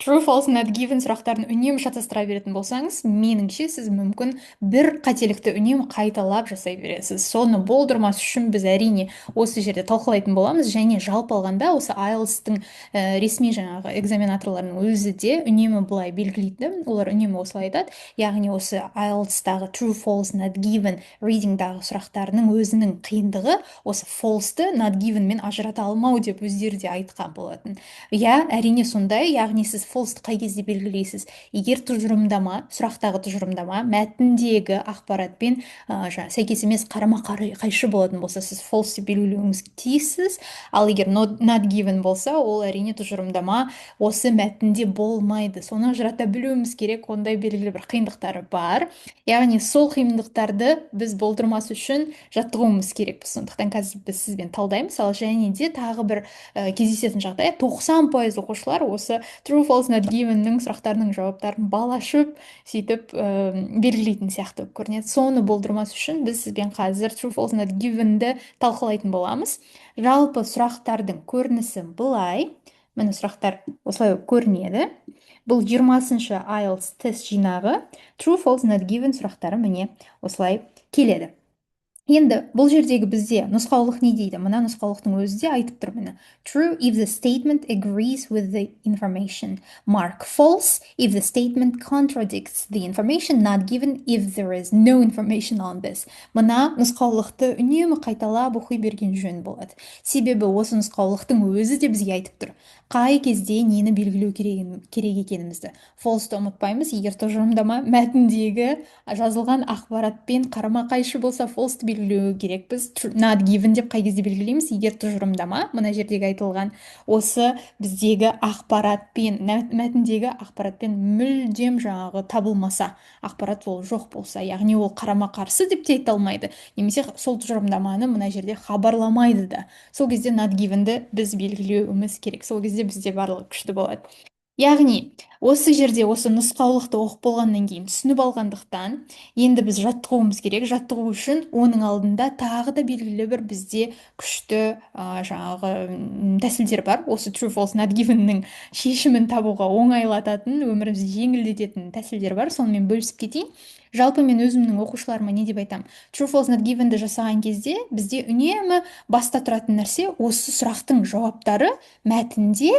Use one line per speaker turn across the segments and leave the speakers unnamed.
True, false, not given сұрақтарын үнемі шатастыра беретін болсаңыз, меніңше, сіз мүмкін бір қателікті үнемі қайталап жасай бересіз. Соны болдырмас үшін біз, әрине, осы жерде талқылайтын боламыз. Және жалпы алғанда, осы IELTS-тың ресми жаңағы экзаменаторларының өзі де үнемі былай белгілейді, олар үнемі осылай айтады. Яғни осы IELTS-тағы true, false, not given reading-дағы сұрақтарының өзінің қиындығы осы false-ты not given-мен ажырата алмау деп өздері де айтқан болатын. Иә, әрине, сондай. Яғни сіз false-ты қай кезде белгілейсіз? Егер тұжырымдама, сұрақтағы тұжырымдама мәтіндегі ақпаратпен жаңағы сәйкес емес, қарама қайшы болатын болса, сіз false деп белгілеуіңіз тиіссіз. Ал егер not given болса, ол, әрине, тұжырымдама осы мәтінде болмайды. Соны ажырата білуіміз керек. Ондай белгілі бір қиындықтары бар. Яғни сол қиындықтарды біз болдырмас үшін жаттығуымыз керекпіз. Сондықтан қазір біз сізбен талдаймыз. Ал және де тағы бір кездесетін жағдай: 90% оқушылар осы true, false, not given'нің сұрақтарының жауаптарын бал ашып, сөйтіп белгілейтін сияқты болып көрінеді. Соны болдырмас үшін біз сізбен қазір true, false, not given'ді талқылайтын боламыз. Жалпы сұрақтардың көрінісі былай, міне, сұрақтар осылай көрінеді. Бұл 20-шы IELTS тест жинағы, true, false, not given сұрақтары, міне, осылай келеді. Енді бұл жердегі бізде нұсқаулық не дейді? Мына нұсқаулықтың өзі де айтып тұр, міне: true if the statement agrees with the information, mark false if the statement contradicts the information, not given if there is no information on this. Мына нұсқаулықты үнемі қайталап оқи берген жөн болады, себебі осы нұсқаулықтың өзі де бізге айтып тұр қай кезде нені белгілеу керек екенімізді. False-ты ұмытпаймыз: егер тұжырымдама мәтіндегі жазылған ақпаратпен қарама қайшы болса, false-ты белгілеу керекпіз. Not given деп қай кезде белгілейміз? Егер тұжырымдама мына жердегі айтылған осы біздегі ақпаратпен, мәтіндегі ақпаратпен мүлдем жаңағы табылмаса, ақпарат ол жоқ болса, яғни ол қарама қарсы деп те айта алмайды немесе сол тұжырымдаманы мына жерде хабарламайды да, сол кезде not given-ді біз белгілеуіміз керек. Сол кезде бізде барлығы күшті болады. Яғни осы жерде осы нұсқаулықты оқып болғаннан кейін, түсініп алғандықтан, енді біз жаттығуымыз керек. Жаттығу үшін оның алдында тағы да белгілі бір бізде күшті жаңағы тәсілдер бар. Осы true, false, not given'нің шешімін табуға оңайлататын, өмірімізді жеңілдететін тәсілдер бар. Сонымен бөлісіп кетейін. Жалпы мен өзімнің оқушыларыма не деп айтамын? True, false, not given'ді жасаған кезде бізде үнемі баста тұратын нәрсе: осы сұрақтың жауаптары мәтінде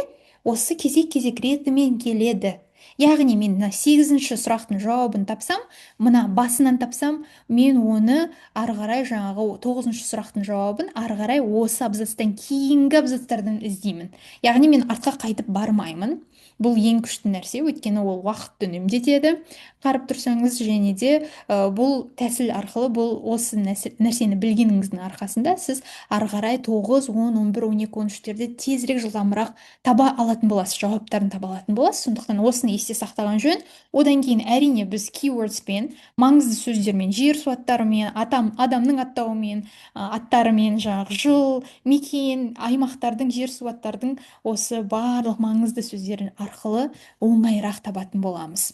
осы кезек-кезек ретімен келеді. Яғни мен мына сегізінші сұрақтың жауабын тапсам, мына басынан тапсам, мен оны ары қарай, жаңағы тоғызыншы сұрақтың жауабын ары қарай осы абзацтан кейінгі абзацтардан іздеймін. Яғни мен артқа қайтып бармаймын. Бұл ең күшті нәрсе, өйткені ол уақытты үнемдетеді, қарап тұрсаңыз. Және де бұл тәсіл арқылы, бұл осы нәрсені білгеніңіздің арқасында сіз ары қарай 9, 10, 11, 12, 13-терді тезірек, жылдамырақ таба алатын боласыз, жауаптарын таба алатын боласыз. Сондықтан осыны есте сақтаған жөн. Одан кейін, әрине, біз keywords-пен, маңызды сөздермен, жер су аттарымен, адамның аттауымен, аттарымен, жаңағы жыл, мекен, аймақтардың, жер су аттардың осы барлық маңызды сөздерін арқылы оңайырақ табатын боламыз.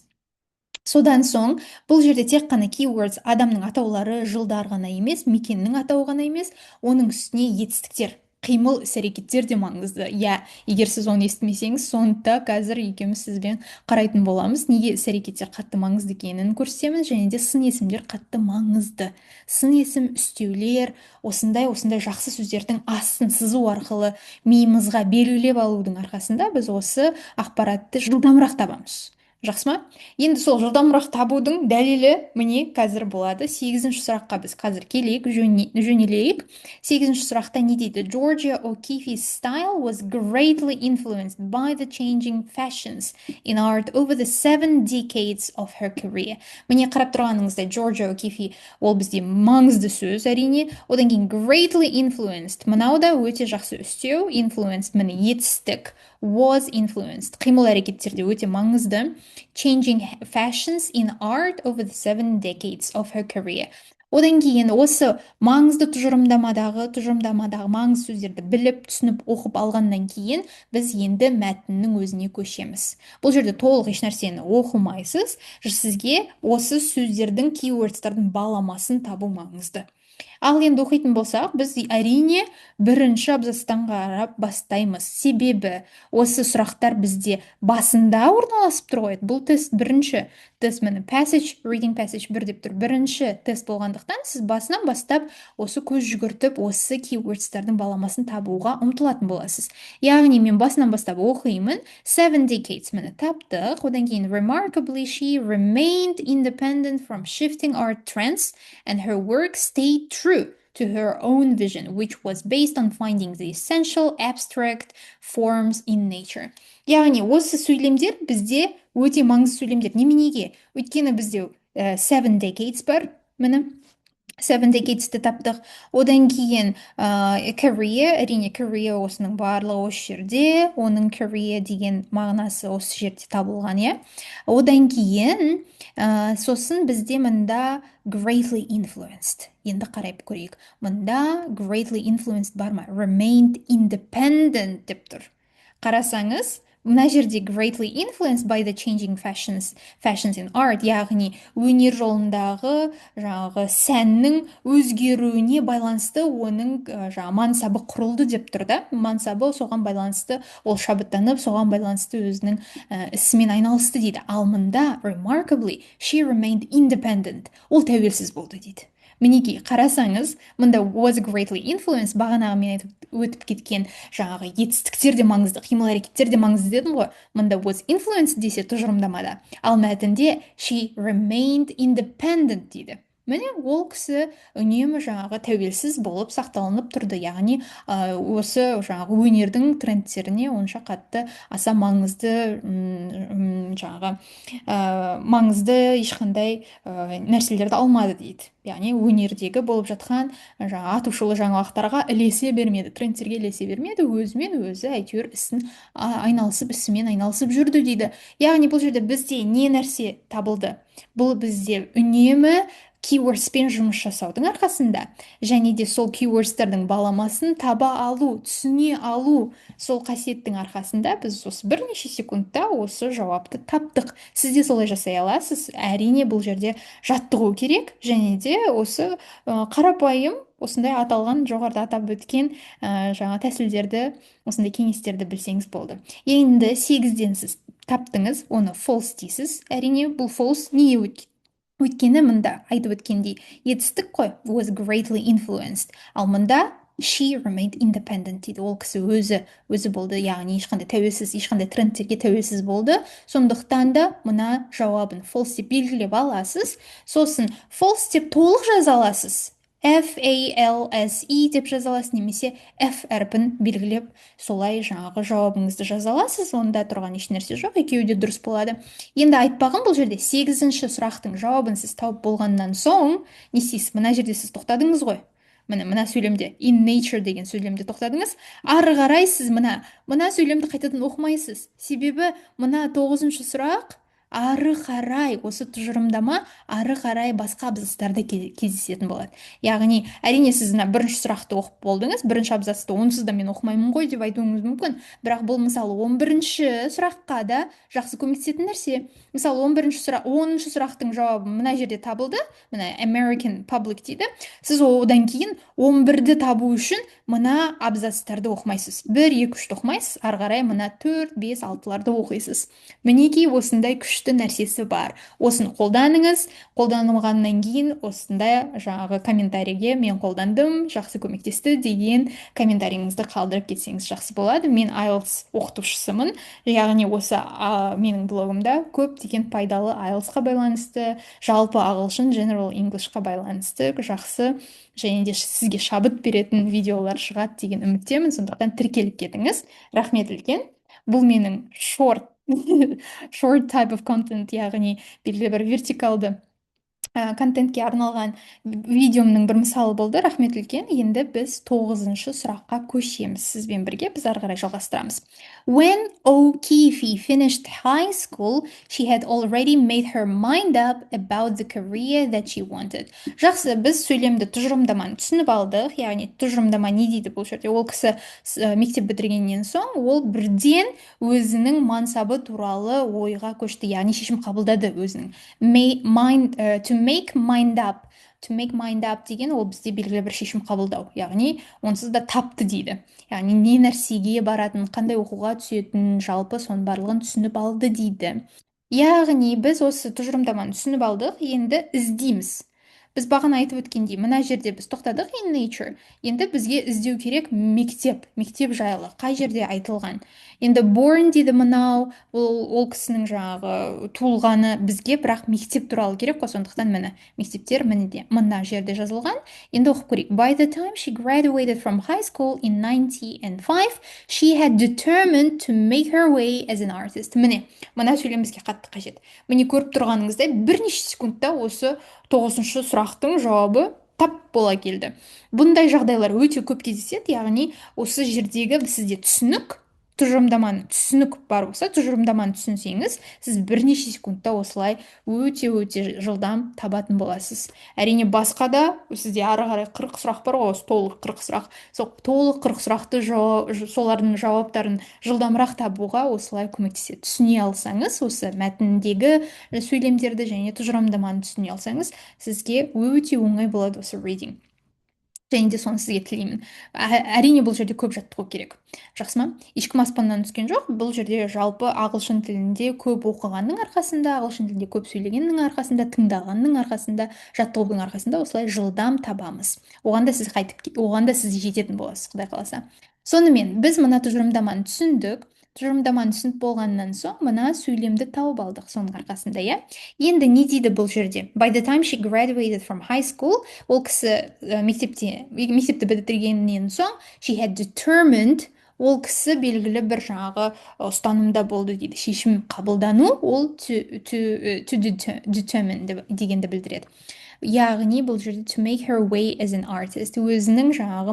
Содан соң бұл жерде тек қана keywords, адамның атаулары, жылдар ғана емес, мекеннің атауы ғана емес, оның үстіне етістіктер, қимыл, іс әрекеттер де маңызды. Иә, егер сіз оны естімесеңіз, соны да қазір екеуміз сізбен қарайтын боламыз. Неге іс әрекеттер қатты маңызды екенін көрсетеміз. Және де сын есімдер қатты маңызды. Сын есім, үстеулер, осындай осындай жақсы сөздердің астын сызу арқылы миымызға белгілеп алудың арқасында біз осы ақпаратты жылдамырақ табамыз. Жақсы ма? Енді сол жылдамырақ табудың дәлелі, міне, қазір болады. Сегізінші сұраққа біз қазір келейік, жөнелейік. Сегізінші сұрақта не дейді? Georgia O'Keeffe's style was greatly influenced by the changing fashions in art over the 7 decades of her career. Міне, қарап тұрғаныңыздай, Georgia O'Keeffe ол бізде маңызды сөз, әрине. Одан кейін greatly influenced, мынау да өте жақсы үстеу. Influenced, міне, етістік, was influenced, қимыл әрекеттерде өте маңызды. Changing fashions in art over the 7 decades of her career. Одан кейін осы маңызды тұжырымдамадағы маңызды сөздерді біліп, түсініп, оқып алғаннан кейін біз енді мәтіннің өзіне көшеміз. Бұл жерде толық ешнәрсені оқымайсыз, сізге осы сөздердің, keywords-тардың баламасын табу маңызды. Ал енді оқитын болсақ, біз, әрине, бірінші абзацтан қарап бастаймыз, себебі осы сұрақтар бізде басында орналасып тұр ғой. Бұл тест бірінші тест, міне, passage, reading passage 1 деп тұр. Бірінші тест болғандықтан, сіз басынан бастап осы көз жүгіртіп, осы keywords-тардың баламасын табуға ұмтылатын боласыз. Яғни мен басынан бастап оқимын. 7 decades, міне, таптық. Одан кейін remarkably, she remained independent from shifting art trends and her work stayed true to her own vision, which was based on finding the essential abstract forms in nature. Яғни осы сөйлемдер бізде өте маңызды сөйлемдер. Неменеге? Өйткені бізде 7 decades бар, міне, 7 decadesті таптық. Одан кейін career, әрине, career, осының барлығы осы жерде, оның career деген мағынасы осы жерде табылған, иә. Одан кейін сосын бізде мында greatly influenced. Енді қарап көрейік, мында greatly influenced бар ма? Remained independent деп тұр. Қарасаңыз, мына жерде greatly influenced by the changing fashions in art, яғни өнер жолындағы жаңағы сәннің өзгеруіне байланысты оның жаңағы мансабы құрылды деп тұр да. Мансабы соған байланысты, ол шабыттанып, соған байланысты өзінің ісімен айналысты дейді. Ал мында remarkably, she remained independent, ол тәуелсіз болды дейді. Мінекей, қарасаңыз, мында was greatly influenced, бағанағы мен айтып өтіп кеткен жаңағы етістіктер де маңызды, қимыл әрекеттер де маңызды дедім ғой. Мында was influenced десе тұжырымдамада, ал мәтінде she remained independent дейді. Міне, ол кісі үнемі жаңағы тәуелсіз болып сақталынып тұрды, яғни осы жаңағы өнердің трендтеріне онша қатты аса маңызды, жаңағы маңызды ешқандай нәрселерді алмады дейді. Яғни өнердегі болып жатқан жаңа атышулы жаңалықтарға ілесе бермеді, трендтерге ілесе бермеді, өзімен өзі әйтеуір ісін айналысып, ісімен айналысып жүрді дейді. Яғни бұл жерде бізде не нәрсе табылды? Бұл бізде үнемі keywords-пен жұмыс жасаудың арқасында және де сол keywords-тардың баламасын таба алу, түсіне алу, сол қасиеттің арқасында біз осы бірнеше секундта осы жауапты таптық. Сіз де солай жасай аласыз. Әрине, бұл жерде жаттығу керек және де осы қарапайым осындай аталған, жоғарыда атап өткен жаңа тәсілдерді, осындай кеңестерді білсеңіз болды. Енді 8-ден сіз таптыңыз, оны false дейсіз. Әрине, бұл false. Неге? Өйткені мында айтып өткендей, етістік қой, was greatly influenced, ал мында she remained independent дейді. Ол кісі өзі өзі болды, яғни ешқандай тәуелсіз, ешқандай трендтерге тәуелсіз болды. Сондықтан да мына жауабын false деп белгілеп аласыз. Сосын false деп толық жаза аласыз, FALSE деп жаза аласыз немесе F әрпін белгілеп, солай жаңағы жауабыңызды жаза аласыз. Онда тұрған ешнәрсе жоқ, екеуі де дұрыс болады. Енді айтпағым, бұл жерде сегізінші сұрақтың жауабын сіз тауып болғаннан соң не істейсіз? Мына жерде сіз тоқтадыңыз ғой, міне, мына сөйлемде, in nature деген сөйлемде тоқтадыңыз. Ары қарай сіз мына сөйлемді қайтадан оқымайсыз, себебі мына тоғызыншы сұрақ ары қарай, осы тұжырымдама ары қарай басқа абзацтарда кездесетін болады. Яғни, әрине, сіз мына бірінші сұрақты оқып болдыңыз, бірінші абзацты, онсыз да мен оқымаймын ғой деп айтуыңыз мүмкін. Бірақ бұл, мысалы, 11-ші сұраққа да жақсы көмектесетін нәрсе. Мысалы, 11-ші сұрақ, 10-шы сұрақтың жауабы мына жерде табылды, мына American public дейді. Сіз одан кейін 11-ді табу үшін мына абзацтарды оқымайсыз, бір, екі, үшті оқымайсыз, ары қарай мына төрт, бес, алтыларды оқисыз. Мінекей, осындай күшті нәрсесі бар. Осыны қолданыңыз. Қолданылғаннан кейін осындай жаңағы комментарийге «Мен қолдандым, жақсы көмектесті» деген комментарийіңізді қалдырып кетсеңіз, жақсы болады. Мен IELTS оқытушысымын, яғни осы менің блогымда көптеген пайдалы IELTS-қа байланысты, жалпы ағылшын, general English-қа байланысты жақсы және де сізге шабыт беретін видеолар шығады деген үміттемін. Сондықтан тіркеліп кетіңіз. Рахмет үлкен. Бұл менің short type of content, яғни белгілі бір вертикалды контентке арналған видеомның бір мысалы болды. Рахмет үлкен. Енді біз тоғызыншы сұраққа көшеміз. Сізбен бірге біз ары қарай жалғастырамыз. When O'Keefe finished high school, she had already made her mind up about the career that she wanted. Жақсы, біз сөйлемді, тұжырымдаманы түсініп алдық. Яғни тұжырымдама не дейді бұл жерде? Ол кісі мектеп бітіргеннен соң ол бірден өзінің мансабы туралы ойға көшті, яғни шешім қабылдады өзінің. Mind, to make mind up. To make mind up деген ол бізде белгілі бір шешім қабылдау, яғни онсыз да тапты дейді, яғни не нәрсеге баратынын, қандай оқуға түсетінін, жалпы соның барлығын түсініп алды дейді. Яғни біз осы тұжырымдаманы түсініп алдық, енді іздейміз. Біз бағана айтып өткендей, мына жерде біз тоқтадық, in nature. Енді бізге іздеу керек мектеп, мектеп жайлы қай жерде айтылған. Енді born дейді мынау, ол ол кісінің жаңағы туылғаны бізге, бірақ мектеп туралы керек қой. Сондықтан, міне, мектептер міне мына жерде жазылған. Енді оқып көрейік. By the time she graduated from high school in 1905, she had determined to make her way as an artist. Міне, мына сөйлем бізге қатты қажет. Міне, көріп тұрғаныңыздай, бірнеше секундта осы тоғызыншы сұрақтың жауабы тап бола келді. Бұндай жағдайлар өте көп кездеседі, яғни осы жердегі сізде түсінік, тұжырымдаманы түсінік бар болса, тұжырымдаманы түсінсеңіз, сіз бірнеше секундта осылай өте өте жылдам табатын боласыз. Әрине, басқа да сізде ары қарай 40 сұрақ бар ғой, осы толық 40 сұрақ. Сол толық 40 сұрақты, солардың жауаптарын жылдамырақ табуға осылай көмектеседі. Түсіне алсаңыз, осы мәтіндегі сөйлемдерді және тұжырымдаманы түсіне алсаңыз, сізге өте оңай болады осы reading. Және де соны сізге тілеймін. Әрине, бұл жерде көп жаттығу керек, жақсы ма? Ешкім аспаннан түскен жоқ. Бұл жерде жалпы ағылшын тілінде көп оқығанның арқасында, ағылшын тілінде көп сөйлегеннің арқасында, тыңдағанның арқасында, жаттығудың арқасында осылай жылдам табамыз. Оған да сіз қайтып, оған да сіз жететін боласыз, құдай қаласа. Сонымен, біз мына тұжырымдаманы түсіндік. Тұжырымдаманы түсініп болғаннан соң, мына сөйлемді тауып алдық соның арқасында, иә. Енді не дейді бұл жерде? By the time she graduated from high school, ол кісі мектепті бітіргеннен соң, she had determined, ол кісі белгілі бір жаңағы ұстанымда болды дейді. Шешім қабылдану ол to determine дегенді білдіреді. Яғни бұл жерде to make her way as an artist, өзінің жаңағы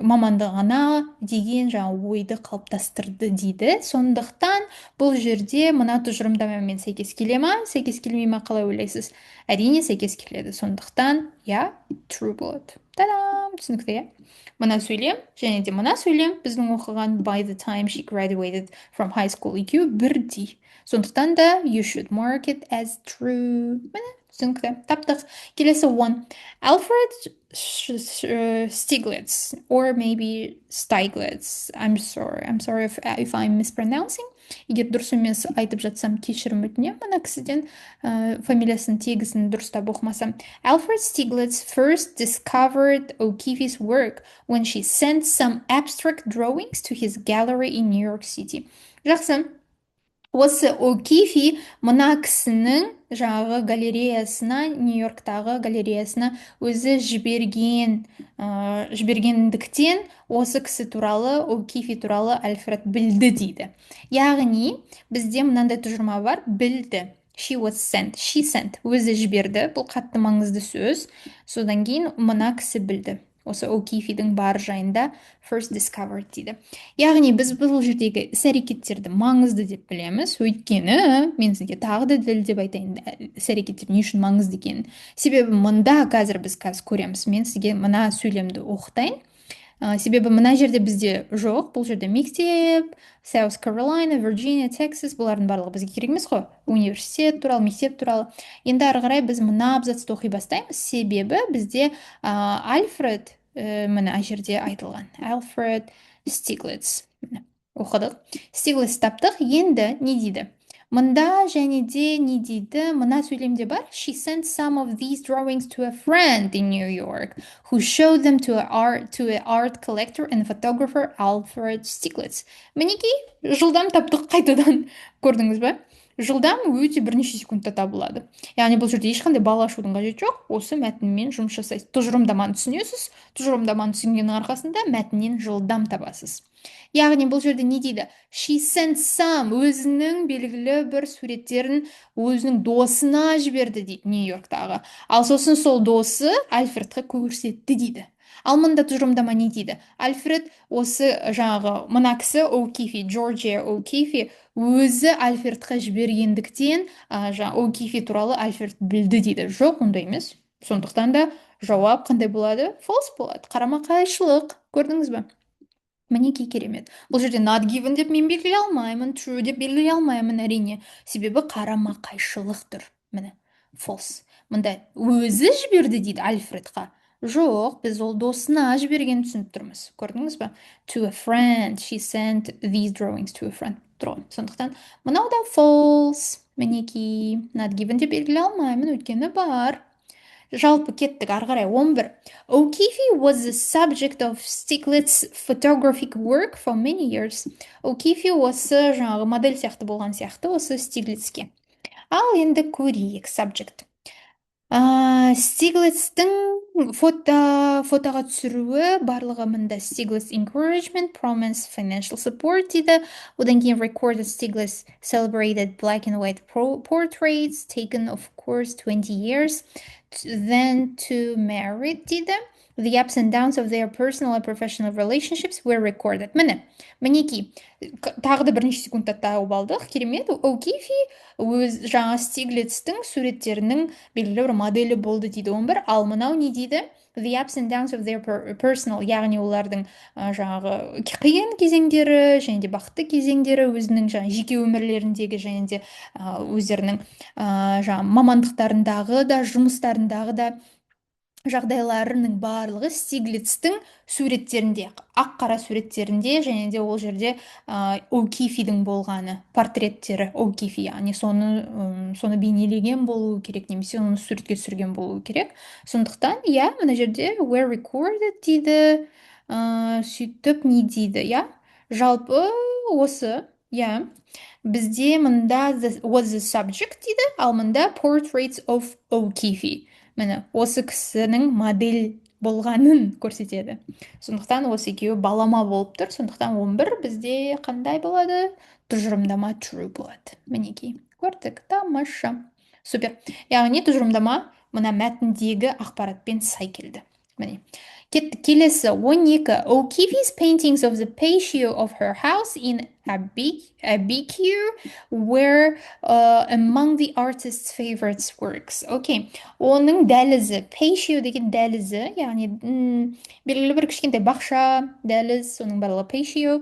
мамандығына деген жаңа ойды қалыптастырды дейді. Сондықтан бұл жерде мына тұжырымдамамен сәйкес келе ма, сәйкес келмей ма, қалай ойлайсыз? Әрине, сәйкес келеді. Сондықтан, иә, true болады. Та-дам! Түсінікті, иә? Мына сөйлем және де мына сөйлем, біздің оқыған by the time she graduated from high school, екеуі бірдей. Сондықтан да you should mark it as true. Міне, түсінікті, таптық. Келесі one. Alfred Stieglitz or maybe Steiglitz, I'm sorry, I'm sorry if I'm mispronouncing. Егер дұрыс емес айтып жатсам, кешірім өтінемін мына кісіден, фамилиясын тегісін дұрыстап оқымасам. Alfred Stieglitz first discovered O'Keeffe's work when she sent some abstract drawings to his gallery in New York City. Жақсы, осы О'Кифи мына кісінің жаңағы галереясына, Нью-Йорктағы галереясына өзі жібергендіктен, осы кісі туралы, О'Кифи туралы Альфред білді дейді. Яғни бізде мынандай тұжырма бар: білді, she was sent, she sent, өзі жіберді, бұл қатты маңызды сөз. Содан кейін мына кісі білді осы О'Кифидің бар жайында. First discovered дейді. Яғни біз бұл жердегі іс әрекеттерді маңызды деп білеміз, өйткені мен сізге тағы да дәлелдеп айтайын іс әрекеттер не үшін маңызды екенін. Себебі мында қазір біз қазір көреміз, мен сізге мына сөйлемді оқытайын. Себебі мына жерде бізде жоқ, бұл жерде мектеп, South Carolina, Virginia, Texas, бұлардың барлығы бізге керек емес қой, университет туралы, мектеп туралы. Енді ары қарай біз мына абзацты оқи бастаймыз, себебі бізде Альфред, міне, ана жерде айтылған Альфред Стиглиц. Міне, оқыдық, Стиглиц таптық. Енді не дейді мында және де не дейді? Мына сөйлемде бар: She sent some of these drawings to a friend in New York who showed them to a art collector and photographer Alfred Stieglitz. Мінекей, жылдам таптық қайтадан, көрдіңіз ба? Жылдам өте, бірнеше секундта табылады. Яғни бұл жерде ешқандай бал ашудың қажеті жоқ, осы мәтінмен жұмыс жасайсыз, тұжырымдаманы түсінесіз. Тұжырымдаманы түсінгеннің арқасында мәтіннен жылдам табасыз. Яғни бұл жерде не дейді? She sent some, өзінің белгілі бір суреттерін өзінің досына жіберді дейді, Нью-Йорктағы. Ал сосын сол досы Альфредке көрсетті дейді. Ал мында тұжырымдама не дейді? Альфред, осы жаңағы мына кісі О'Кифи, Джорджия О'Кифи өзі Альфредқа жібергендіктен, жаңа О'Кифи туралы Альфред білді дейді. Жоқ, ондай емес. Сондықтан да жауап қандай болады? False болады, қарама қайшылық, көрдіңіз ба? Мінекей, керемет. Бұл жерде not given деп мен белгілей алмаймын, true деп белгілей алмаймын, әрине, себебі қарама қайшылық тұр. Міне, false. Мында өзі жіберді дейді Альфредқа. Жоқ, біз ол досына жібергенін түсініп тұрмыз. Көрдіңіз ба? To a friend. She sent these drawings to a friend. Тұр ғой. Сондықтан мынау да false. Мінекей, not given деп белгілей алмаймын, өйткені бар. Жалпы, кеттік ары қарай. 11. O'Keeffe was the subject of Stieglitz's photographic work for many years. O'Keeffe осы жаңағы модель сияқты болған сияқты осы Стиглицке. Ал енді көрейік subject. Стиглицтің фотоға түсіруі барлығы мында Stiglitz encouragement, promise, financial support дейді. Одан кейін recorded Stiglitz celebrated black and white portraits taken, of course, 20 years then to married дейді. The ups and downs of their personal and professional relationships were recorded. Міне, мінекей, тағы да бірнеше секундта тауып алдық. Керемет. О'Кифи өз жаңа Стиглицтің суреттерінің белгілі бір моделі болды дейді 11. Ал мынау не дейді? The ups and downs of their personal, яғни олардың жаңағы қиын кезеңдері және де бақытты кезеңдері, өзінің жаңа жеке өмірлеріндегі және де өздерінің жаңа мамандықтарындағы да, жұмыстарындағы да жағдайларының барлығы Стиглицтің суреттерінде, ақ қара суреттерінде және де ол жерде О'Кифидің болғаны, портреттері О'Кифи, яғни соны бейнелеген болуы керек немесе оны суретке түсірген болуы керек. Сондықтан, иә, мына жерде were recorded дейді. Сөйтіп не дейді? Иә, жалпы осы, иә, бізде мында was the subject дейді, ал мында portraits of O'Keeffe, міне, осы кісінің модель болғанын көрсетеді. Сондықтан осы екеуі балама болып тұр. Сондықтан 11 бізде қандай болады? Тұжырымдама true болады. Мінекей, көрдік. Тамаша, супер. Яғни тұжырымдама мына мәтіндегі ақпаратпен сай келді. Міне, кеттік келесі, 12. O'Keeffe's paintings of the patio of her house in Abiquiu were among the artist's favorite works. Окей, оның дәлізі, patio деген дәлізі, яғни белгілі бір кішкентай бақша, дәліз, соның барлығы patio.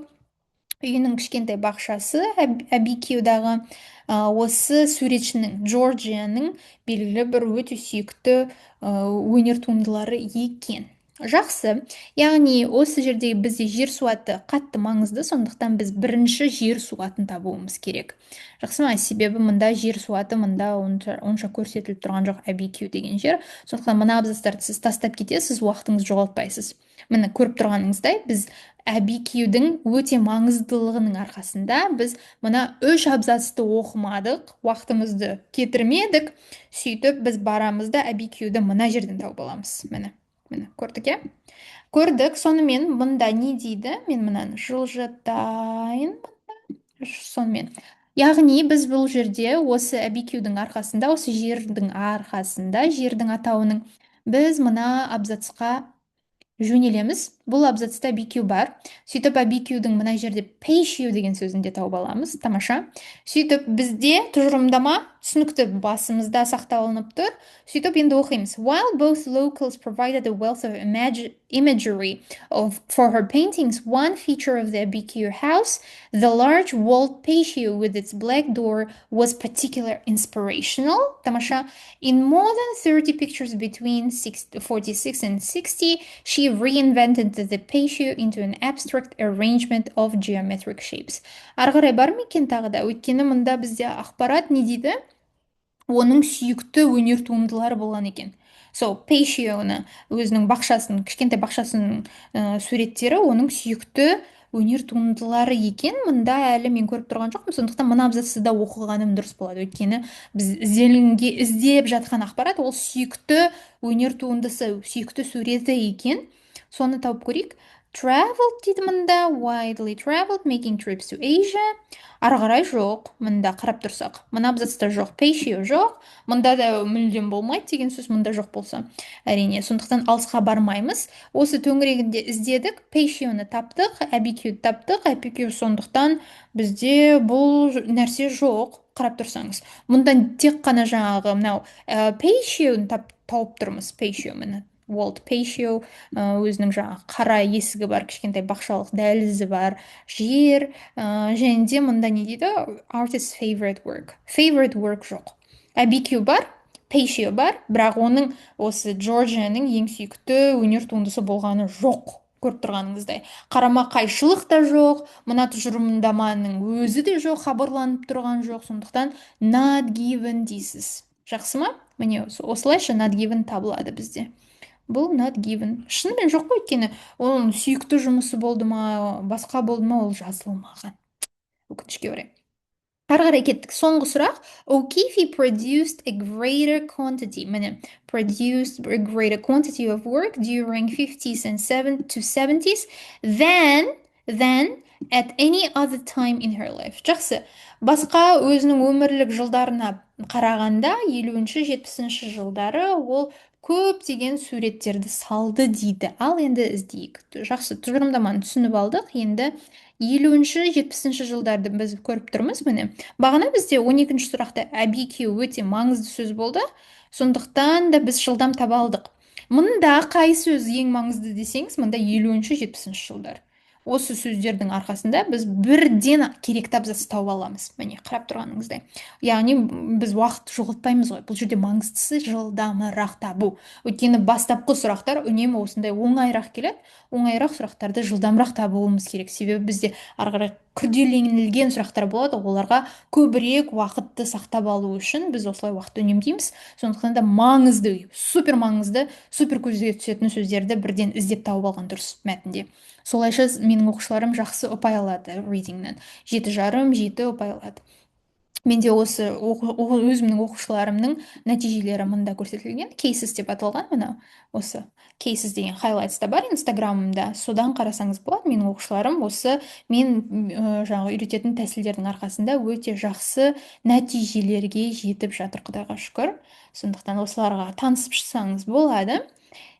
Үйінің кішкентай бақшасы Абикиудағы осы суретшінің, Джорджияның белгілі бір өте сүйікті өнер туындылары екен. Жақсы. Яғни осы жерде бізде жер су аты қатты маңызды, сондықтан біз бірінші жер су атын табуымыз керек. Жақсы ма? Себебі мында жер су аты мында онша көрсетіліп тұрған жоқ, Абикю деген жер. Сондықтан мына абзацтарды сіз тастап кетесіз, уақытыңызды жоғалтпайсыз. Міне, көріп тұрғаныңыздай, біз Әбикюдің өте маңыздылығының арқасында біз мына үш абзацты оқымадық, уақытымызды кетірмедік. Сөйтіп біз барамыз да, Әбикюді мына жерден тауып аламыз. Міне, міне, көрдік, иә, көрдік. Сонымен мында не дейді? Мен мынаны жылжытайын. Сонымен, яғни біз бұл жерде осы Әбикюдің арқасында, осы жердің арқасында, жердің атауының, біз мына абзацқа жөнелеміз. Бұл абзацта Абикю бар. Сөйтіп Абикюдің мына жерде patio деген сөзін де тауып аламыз. Тамаша. Сөйтіп бізде тұжырымдама түсінікті, басымызда сақталынып тұр. Сөйтіп енді оқимыз. While both locales provided a wealth of imagery for her paintings, one feature of the Abiquiu house, the large walled patio with its black door, was particularly inspirational. Тамаша. In more than 30 pictures between 46 and 60, she reinvented the patio into an abstract arrangement of geometric shapes. Ары қарай бар ма екен тағы да? Өйткені мында бізде ақпарат не дейді? Оның сүйікті өнер туындылары болған екен. Сол patio-ны, өзінің бақшасын, кішкентай бақшасының суреттері оның сүйікті өнер туындылары екен. Мында әлі мен көріп тұрған жоқпын, сондықтан мына абзацты да оқығаным дұрыс болады, өйткені біз іздеп жатқан ақпарат ол сүйікті өнер туындысы, сүйікті суреті екен. Соны тауып көрейік. Traveled дейді мында, widely traveled, making trips to Asia. Ары қарай жоқ. Мында қарап тұрсақ, мына абзацта жоқ, patio жоқ, мында да мүлдем болмайды деген сөз мында жоқ болса, әрине. Сондықтан алысқа бармаймыз, осы төңірегінде іздедік, patio-ны таптық, Абикюді таптық, Абикю. Сондықтан бізде бұл нәрсе жоқ. Қарап тұрсаңыз, мұнда тек қана жаңағы мынау patio-ны тауып тұрмыз. Patio, міне, walled patio, өзінің жаңағы қара есігі бар, кішкентай бақшалық дәлізі бар жер. Және де мында не дейді? Artist's favorite work. Favorite work жоқ, Абикю бар. Patio бар, бірақ оның осы Джорджияның ең сүйікті өнер туындысы болғаны жоқ, көріп тұрғаныңыздай. Қарама қайшылық та жоқ, мына тұжырымдаманың өзі де жоқ, хабарланып тұрған жоқ, сондықтан not given дейсіз. Жақсы ма? Міне, осылайша not given табылады бізде. Бұл not given. Шынымен жоқ қой, өйткені оның сүйікті жұмысы болды ма, басқа болды ма, ол жазылмаған. Өкінішке орай. Ары қарай кеттік. Соңғы сұрақ. O'Keeffe produced a greater quantity. Міне, produced a greater quantity of work during 50s and 7 to 70s than at any other time in her life. Жақсы. Басқа өзінің өмірлік жылдарына қарағанда 50-ші, 70-ші жылдары ол көптеген суреттерді салды дейді. Ал енді іздейік. Жақсы, тұжырымдаманы түсініп алдық. Енді 50-ші, 70-ші жылдарды біз көріп тұрмыз, міне. Бағана бізде 12-ші сұрақта әбеке өте маңызды сөз болды. Сондықтан да біз жылдам таба алдық. Мында қай сөз ең маңызды десеңіз, мында 50-ші, 70-ші жылдар. Осы сөздердің арқасында біз бірден керекті абзац тауып аламыз. Міне, қарап тұрғаныңыздай. Яғни біз уақыт жоғалтпаймыз ғой. Бұл жерде маңыздысы жылдамырақ табу. Өйткені бастапқы сұрақтар үнемі осындай оңайырақ келеді. Оңайырақ сұрақтарды жылдамырақ табуымыз керек. Себебі бізде ары қарай күрделенілген сұрақтар болады. Оларға көбірек уақытты сақтап алу үшін біз осылай уақытты үнемдейміз. Сондықтан да маңызды, супер маңызды, супер көзге түсетін сөздерді бірден іздеп тауып алған дұрыс мәтінде. Солайша менің оқушыларым жақсы ұпай алады reading нен. 7,5, 7 ұпай алады. Менде осы өзімнің оқушыларымның нәтижелері мында көрсетілген. Cases деп аталған, мына осы cases деген highlights та бар инстаграмымда. Содан қарасаңыз болады. Менің оқушыларым осы мен жаңағы үйрететін тәсілдердің арқасында өте жақсы нәтижелерге жетіп жатыр, құдайға шүкір. Сондықтан осыларға танысып шықсаңыз болады.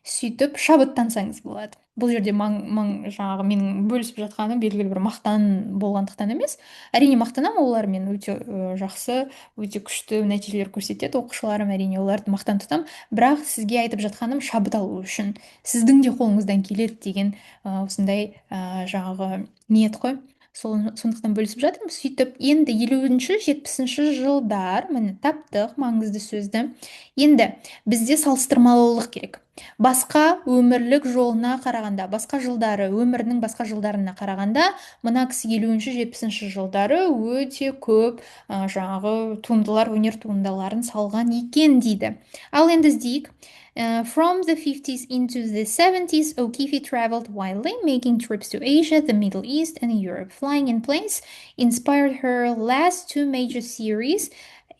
Сөйтіп шабыттансаңыз болады. Бұл жерде маң, маң, жаңағы менің бөлісіп жатқаным белгілі бір мақтан болғандықтан емес. Әрине, мақтанамын, олармен өте жақсы, өте күшті нәтижелер көрсетеді оқушыларым, әрине, оларды мақтан тұтамын. Бірақ сізге айтып жатқаным шабыт алу үшін, сіздің де қолыңыздан келеді деген осындай жаңағы ниет қой. Сондықтан бөлісіп жатырмын. Сөйтіп, енді 50-ші, 70-ші жылдар, міне, таптық маңызды сөзді. Енді бізде салыстырмалылық керек. Басқа өмірлік жолына қарағанда, басқа жылдары, өмірінің басқа жылдарына қарағанда мына кісі 50-ші, 70-ші жылдары өте көп жаңағы туындылар, өнер туындыларын салған екен дейді. Ал енді іздейік. From the 50s into the 70s, O'Keeffe traveled widely, making trips to Asia, the Middle East, and Europe. Flying in planes inspired her last two major series,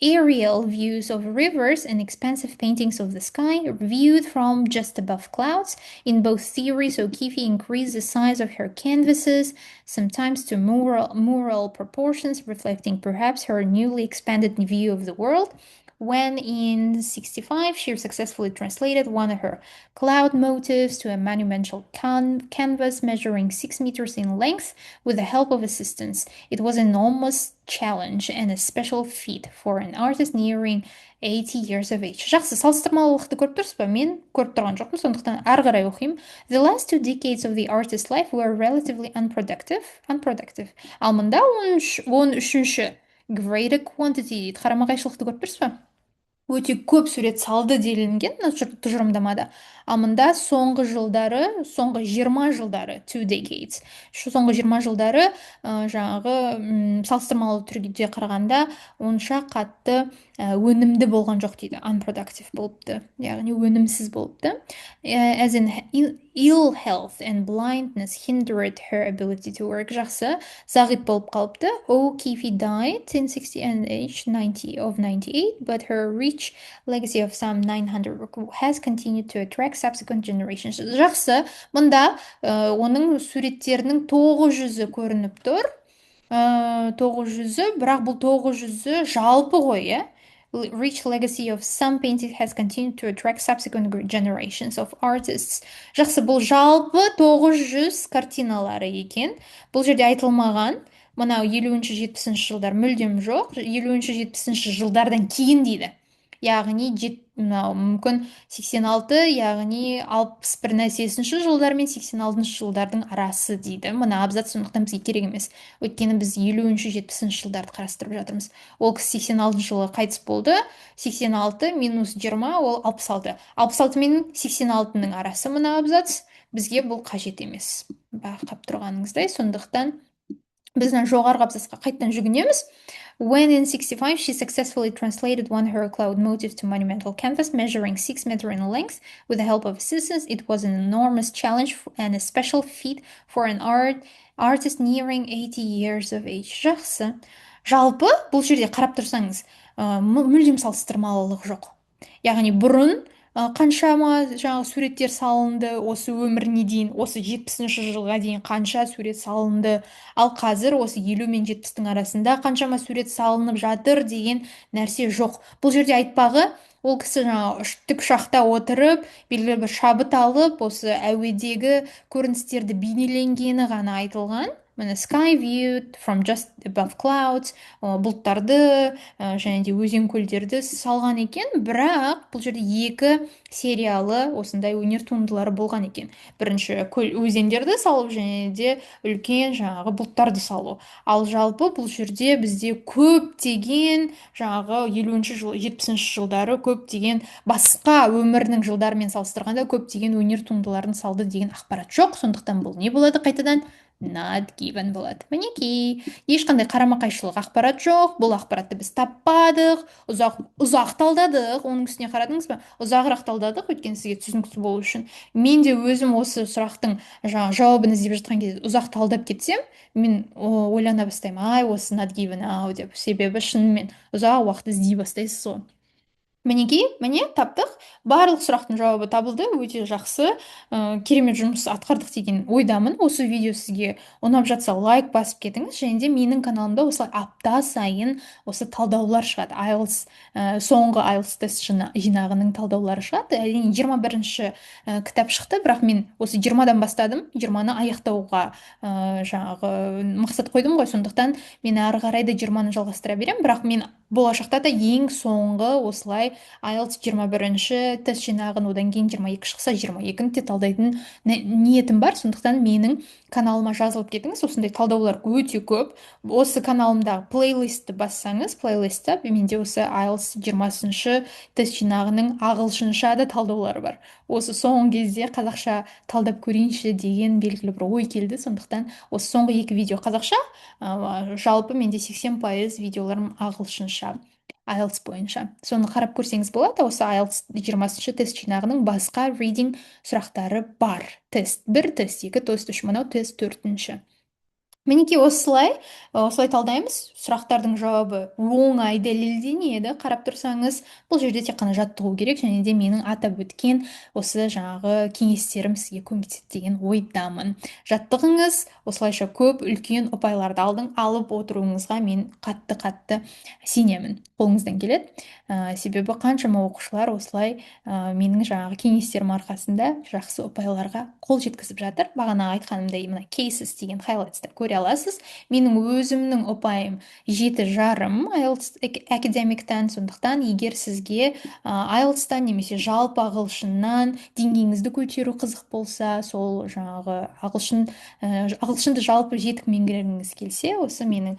aerial views of rivers and expansive paintings of the sky, viewed from just above clouds. In both series, O'Keeffe increased the size of her canvases, sometimes to mural proportions, reflecting perhaps her newly expanded view of the world. When in 65 she successfully translated one of her cloud motifs to a monumental canvas measuring 6 meters in length with the help of assistants. It was an enormous challenge and a special feat for an artist nearing 80 years of age. Жақсы, салыстырмалылықты көріп тұрсыз ба? Мен көріп тұрған жоқпын, сондықтан ары қарай оқимын. The last two decades of the artist's life were relatively unproductive. Unproductive. Ал мында 13-ші greater quantity дейді. Қарама қайшылықты көріп тұрсыз ба? Өте көп сурет салды делінген мына тұжырымдамада, ал мында соңғы жылдары, соңғы 20 жылдары, two decades, соңғы 20 жылдары жаңағы салыстырмалы түрде қарағанда онша қатты өнімді болған жоқ дейді, unproductive болыпты, яғни өнімсіз болыпты. As in ill health and blindness hindered her ability to work. Жақсы, зағип болып қалыпты. O'Keeffe died in 60 and age 90 of 98, but her rich legacy of some 900 work has continued to attract subsequent generations. Жақсы, мында оның суреттерінің 900-і көрініп тұр, 900-і, бірақ бұл 900-і жалпы ғой, иә. Rich legacy of some paintings has continued to attract subsequent generations of artists. Жақсы, бұл жалпы 900 картиналары екен. Бұл жерде айтылмаған. Мынау 50-ші, 70-ші жылдар мүлдем жоқ. 50-ші, 70-ші жылдардан кейін дейді. Яғни мынау мүмкін 86, яғни 61 нәрсесінші жылдар мен 86 жылдардың арасы дейді мына абзац. Сондықтан бізге керек емес, өйткені біз 50-ші, 70-ші жылдарды қарастырып жатырмыз. Ол кісі 86 жылы қайтыс болды. 86 минус 20, ол 66. 66 мен 86-ның арасы мына абзац. Бізге бұл қажет емес, байқап тұрғаныңыздай. Сондықтан біз мына жоғарғы абзацқа қайтадан жүгінеміз. When in 65 she successfully translated one her cloud motif to monumental canvas measuring 6 meter in length with the help of assistants, it was an enormous challenge and a special feat for an artist nearing 80 years of age. Жақсы. Жалпы бұл жерде қарап тұрсаңыз, мүлдем салыстырмалылық жоқ. Яғни бұрын қаншама жаңағы суреттер салынды осы өміріне дейін, осы 70-ші жылға дейін қанша сурет салынды, ал қазір осы 50 мен 70-тің арасында қаншама сурет салынып жатыр деген нәрсе жоқ. Бұл жерде айтпағы, ол кісі жаңағы тікұшақта отырып, белгілі бір шабыт алып, осы әуедегі көріністерді бейнеленгені ғана айтылған. Міне, sky viewed from just above clouds, бұлттарды және де өзен, көлдерді салған екен. Бірақ бұл жерде екі сериялы осындай өнер туындылары болған екен: бірінші көл, өзендерді салу және де үлкен жаңағы бұлттарды салу. Ал жалпы бұл жерде бізде көптеген жаңағы 50-ші жыл, 70-ші жылдары көптеген басқа өмірінің жылдарымен салыстырғанда көптеген өнер туындыларын салды деген ақпарат жоқ. Сондықтан бұл не болады? Қайтадан not given болады. Мінекей, ешқандай қарама қайшылық ақпарат жоқ. Бұл ақпаратты біз таппадық, ұзақ ұзақ талдадық. Оның үстіне, қарадыңыз ба, ұзағырақ талдадық, өйткені сізге түсінікті болу үшін. Мен де өзім осы сұрақтың жаңағы жауабын іздеп жатқан кезде ұзақ талдап кетсем, мен ойлана бастаймын: «Ай, осы not given ау» деп. Себебі шынымен ұзақ уақыт іздей бастайсыз ғой. Мінекей, міне, таптық. Барлық сұрақтың жауабы табылды. Өте жақсы, керемет жұмыс атқардық деген ойдамын. Осы видео сізге ұнап жатса, лайк басып кетіңіз. Және де менің каналымда осылай апта сайын осы талдаулар шығады. IELTS, соңғы IELTS тест жинағының талдаулары шығады. Әрине, 21-ші кітап шықты, бірақ мен осы 20-дан бастадым. 20-ны аяқтауға жаңағы мақсат қойдым ғой. Сондықтан мен ары қарай да 20-ны жалғастыра беремін. Бірақ мен болашақта да ең соңғы осылай IELTS 21-ші тест жинағын, одан кейін 22 шықса, 22-ні де талдайтын ниетім бар. Сондықтан менің каналыма жазылып кетіңіз, осындай талдаулар өте көп. Осы каналымдағы плейлистті бассаңыз, плейлистта менде осы IELTS 20-шы тест жинағының ағылшынша да талдаулары бар. Осы соңғы кезде қазақша талдап көрейінші деген белгілі бір ой келді. Сондықтан осы соңғы екі видео қазақша, жалпы менде 80% видеоларым ағылшынша IELTS бойынша. Соны қарап көрсеңіз болады. Осы IELTS 20-шы тест жинағының басқа reading сұрақтары бар. Тест 1, тест 2, тест 3, мынау тест төртінші. Мінекей, осылай талдаймыз. Сұрақтардың жауабы оңай дәлелденеді, қарап тұрсаңыз. Бұл жерде тек қана жаттығу керек және де менің атап өткен осы жаңағы кеңестерім сізге көмектеседі деген ойдамын. Жаттығыңыз, осылайша көп үлкен ұпайларды алып отыруыңызға мен қатты қатты сенемін. Қолыңыздан келеді. Себебі қаншама оқушылар осылай менің жаңағы кеңестерім арқасында жақсы ұпайларға қол жеткізіп жатыр. Бағана айтқанымдай, мына cases деген highlights та көре аласыз. Менің өзімнің ұпайым 7,5 IELTS Academic-тан. Сондықтан егер сізге IELTS-тан немесе жалпы ағылшыннан деңгейіңізді көтеру қызық болса, сол жаңағы ағылшынды жалпы жетік меңгергіңіз келсе, осы менің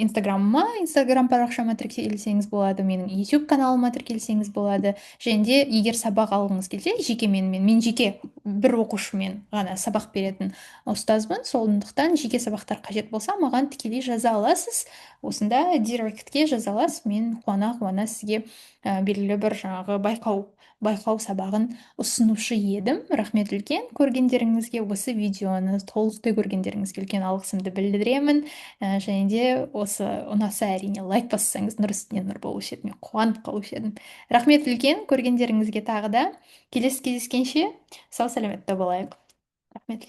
инстаграмыма, инстаграм парақшама тіркелсеңіз болады, менің YouTube каналыма тіркелсеңіз болады. Және де егер сабақ алғыңыз келсе жеке менімен, мен жеке бір оқушымен ғана сабақ беретін ұстазбын. Сондықтан жеке сабақтар қажет болса, маған тікелей жаза аласыз, осында директке жаза аласыз. Мен қуана қуана сізге белгілі бір жаңағы байқау сабағын ұсынушы едім. Рахмет үлкен көргендеріңізге, осы видеоны толықтай көргендеріңізге үлкен алғысымды білдіремін. Және де осы ұнаса, әрине, лайк бассаңыз, нұр үстіне нұр болушы еді, мен қуанып қалушы едім. Рахмет үлкен көргендеріңізге. Тағы да келесі кездескенше сау саламатта болайық. Рахмет.